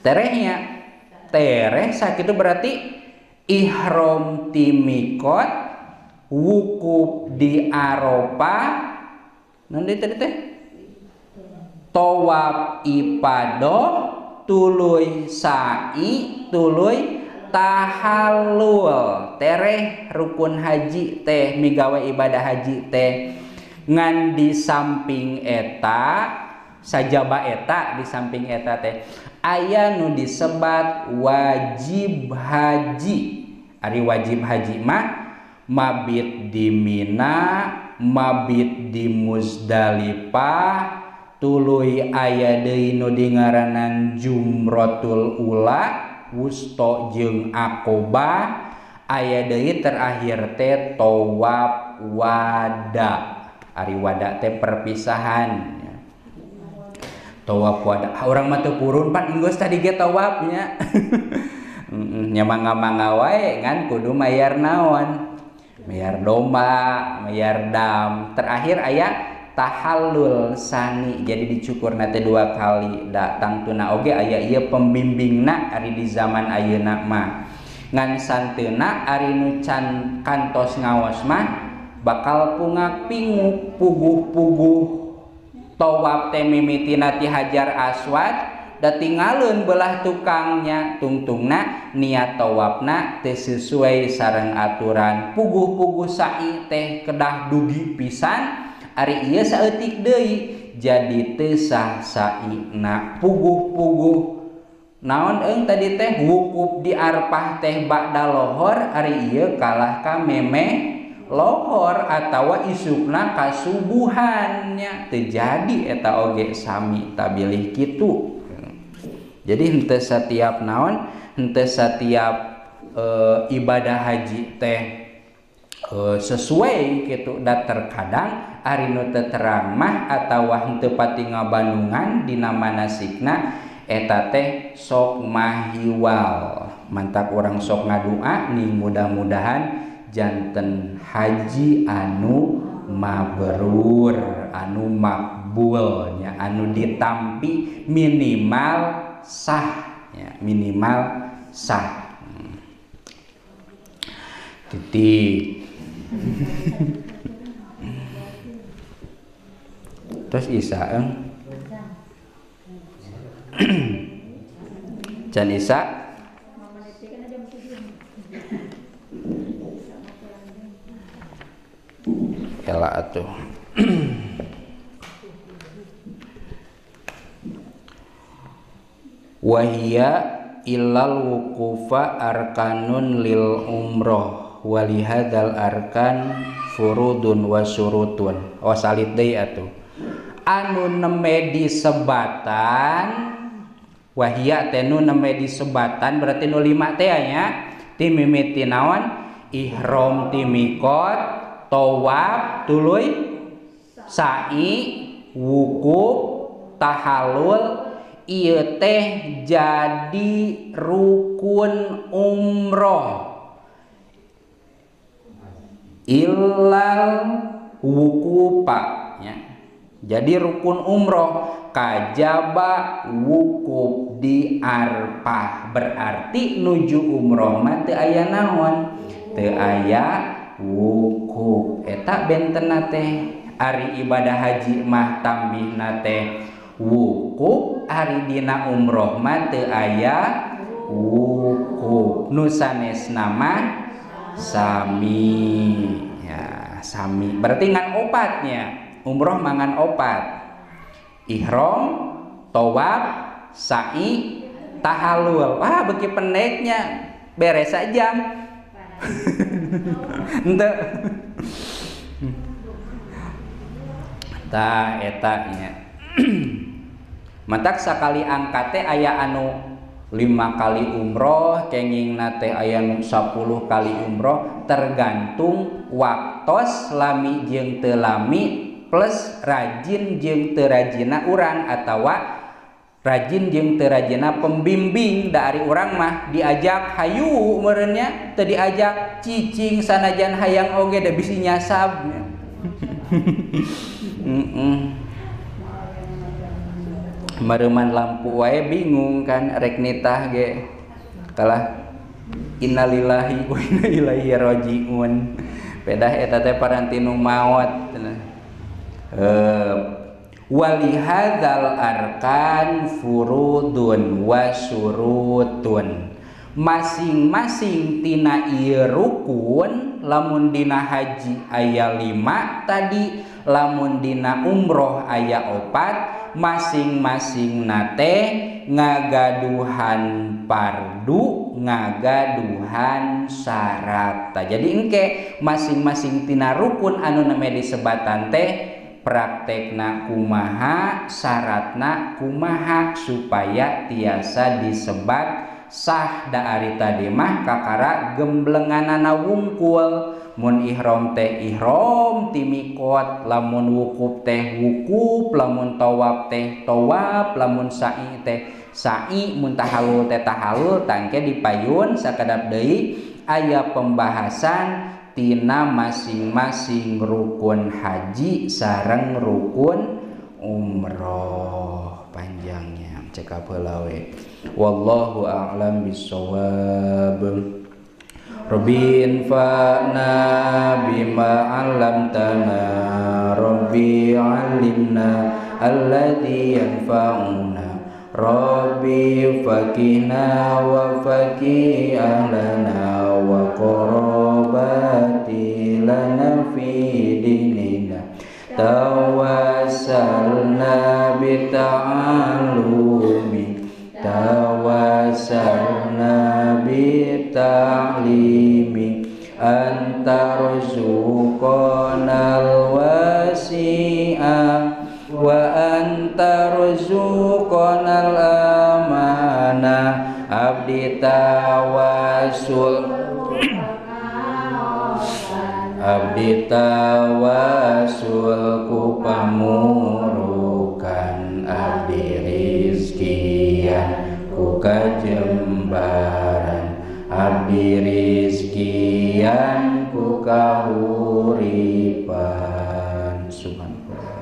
Terehnya tereh sakitu berarti ihram ti mikot wukuf di Arafah nanti tadi teh tawaf ifadah tuluy sa'i tuluy tahallul. Tereh rukun haji teh migawe ibadah haji teh ngan di samping eta sajaba eta di samping eta teh aya nu disebat wajib haji. Ari wajib haji mah mabit di Mina, mabit di Muzdalifah, tuluy aya deui nu dingaranan Jumratul Ula, Wusto jeung Aqobah, aya deui terakhir teh tawaf wada. Ari wada teh perpisahan. Tawaf wada. Urang mah teu purun pan enggeus tadi ge tawafnya. Nya mangga-mangga wae ngan kudu mayar naon? Mayar domba, mayar dam. Terakhir aya tahallul sani, jadi dicukurna teh 2 kali. Da tangtuna oge aya ieu pembimbingna ari di zaman ayeuna mah. Ngan santeuna ari nu can kantos ngaos mah bakal pungak pinguk puguh-puguh. Tawaf teh mimitina ti Hajar Aswad da tinggalun belah tukangnya, tungtungna niat tawafna teu sesuai sareng aturan. Puguh-puguh sa'i teh kedah dugi pisan, ari ieu saeutik deui jadi teu sah sa'ina. Puguh-puguh naon eung tadi teh wukuf di Arfah teh ba'da lohor, ari ieu kalah ka memeh lohor atawa isukna kasubuhannya terjadi eta oge sami tabilih kitu. Jadi henteu setiap naon, henteu setiap ibadah haji teh sesuai kitu. Da terkadang ari nu teu terang mah atawa henteu pati ngabandungan dina manasikna eta teh sok mahiwal. Mantak urang sok ngadua nih mudah-mudahan janten haji anu mabrur, anu makbulnya, anu ditampi minimal sah ya, minimal sah. Titik. Terus Isa Can Isa Ela atuh. Wahia illal wuqufa arkanun lil umroh walihadzal arkan furudun wa syurutun. Oh salit deui atuh. Anu neme disebatan wahia teh nu neme disebatan berarti nu 5 teh nya ti mimiti naon ihram ti mikot tawaf tuluy sa'i wukuf tahallul ieu teh jadi rukun umroh illal wukufa ya. Jadi rukun umroh kajaba wukuf di Arfah berarti nuju umroh mah teu aya naon, teu aya wukuf. Eta bentenna teh ari ibadah haji mah tambihna teh wukuf, ari dina umroh mah teu aya wukuf. Nu sanesna mah sami ya, sami berarti ngan opatnya. Umroh mangan opat, ihram, tawaf, sa'i, tahallul. Wah beki pendeknya beres sajam. Henteu. Tah eta nya. Matak sakali angkat teh aya anu 5 kali umroh, kengingna teh aya nu 10 kali umroh, tergantung waktos lami jeung teu lami plus rajin jeung teu rajina urang atawa rajin jeung teu rajina pembimbing. Da ari urang mah diajak hayu meureunnya, teu diajak cicing sanajan hayang oge da bisi nyasab. Mareuman lampu wae bingung kan rek nitah ge. Kalah innalillahi wa inna ilaihi rajiun. Pedah eta teh paranti nu maot. Walihadzal arkan furudun wa syurutun. Masing-masing tina ieu rukun lamun dina haji aya 5 tadi, lamun dina umroh aya 4, masing-masing nate ngagaduhan pardu, ngagaduhan syarat. Jadi engke masing-masing tina rukun anu name disebatan teh praktekna kumaha, syaratna kumaha supaya tiasa disebat sah. Da ari tadi mah kakara gemblenganana wungkul. Mun ihram teh ihram timikot, lamun wukuf teh wukuf, lamun tawaf teh tawaf, lamun sa'i teh sa'i, mun tahalul teh tahalul. Tangke dipayun sakedap deui aya pembahasan tina masing-masing rukun haji sareng rukun umroh. Panjangnya cekap heula we. Wallahu a'lam bissawab. Rabbi infa'na bima 'allamtana, Rabbi 'allimna alladzi yanfa'una, Rabbi faqihna wa faqih ahlana wa qarabati lana fi dinina. Tawassalna bita'allumi, tawassalna bita'limi, anta rzuqanal wasi'a wa anta rzuqanal amana. Abdi tawasul, abdi tawasul ku pamurukan, abdi rizkian ku kajembaran, abdi rizkian ku kahuripan. Subhanallah.